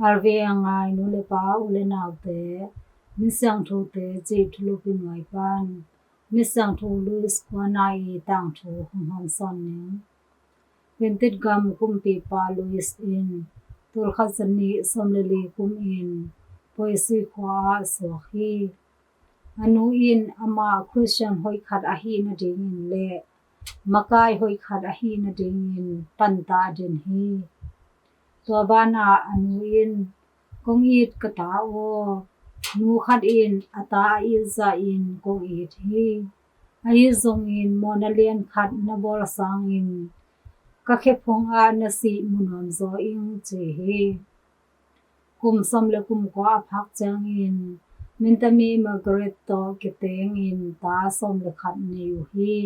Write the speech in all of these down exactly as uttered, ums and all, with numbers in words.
Alveng ngai nu le pa u le naute, Misiangthote cih thulupi nuai pan Misiangtho Louis Kua Na i tangthu hong hawmsawn ning. Pentit gam kumpipa Louis in tulkhat zanih sawm le li kumin Poissy khua ah suak hi. A nu in amah Khristian hoih khat ahih nadingin le makai hoih khat ahih nadingin pantah den hi. Tua banah a nu in, "Kong it ka ta aw, nu khat in a ta a it zahin kong it hi. Ahi zongin mawhna lian khat na bawl sangin ka khephung ah na sih mu nuam zaw ing," ci hi. Kum sawm le kum kua a phak ciangin Mintami Margaret tawh kitengin ta sawm le khat nei uh hi.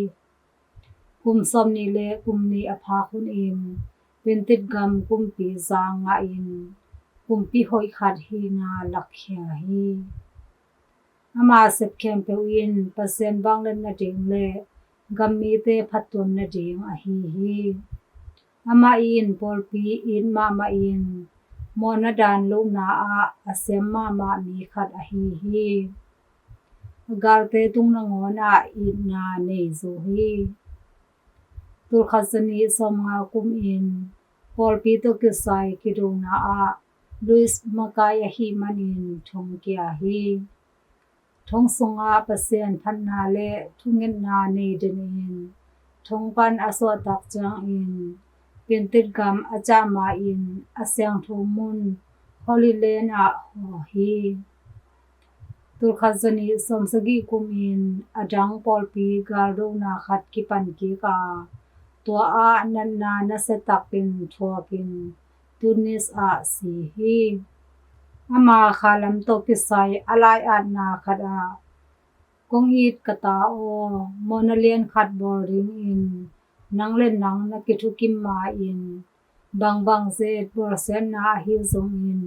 Kum sawm nih le kum nih a phak hunin Pentit gam kumpi za ngahin kumpi hoih khat hihna lakkhia hi. Ama sep khempeuh in Pasian vangliat nading le gammite phattuam nading ahi hi. Amah in pawlpi it mahmahin mawhna dan lohna ah a siam mahmah mi khat ahi hi. A galte tung nangawn ah itna nei zo hi. Tulkhat zanih sawmnga kumin pawlpi tawh kisai kidona ah Louis makai ahih manin thong kia hi. Thong sungah Pasian phatna le thungetna nei denin thong pan a suahtak ciangin Pentit gam a ciah ma-in a siangtho mun Holy Land ah haw hi. Tulkhat zanih sawmsagih kumin a dang pawlpi galdona khat kipan kik a, tua ah natna nasia takin thuakin Tunis ah si hi. Ama khalam tawh kisai a lai-atna khat ah, "Kong it ka ta aw, mawhna lian khat bawl dingin nang le nang na kithukim ma-in, bangbang zet bawlsiatna ahi zongin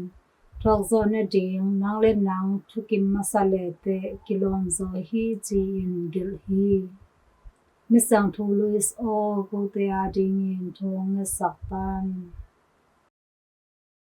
thuakzawh nading nang le nang thukim masa leteh kilawm zaw hi," ci-in gelh hi. Misiangtho Louis aw, kote adingin thu hong ngetsak tan.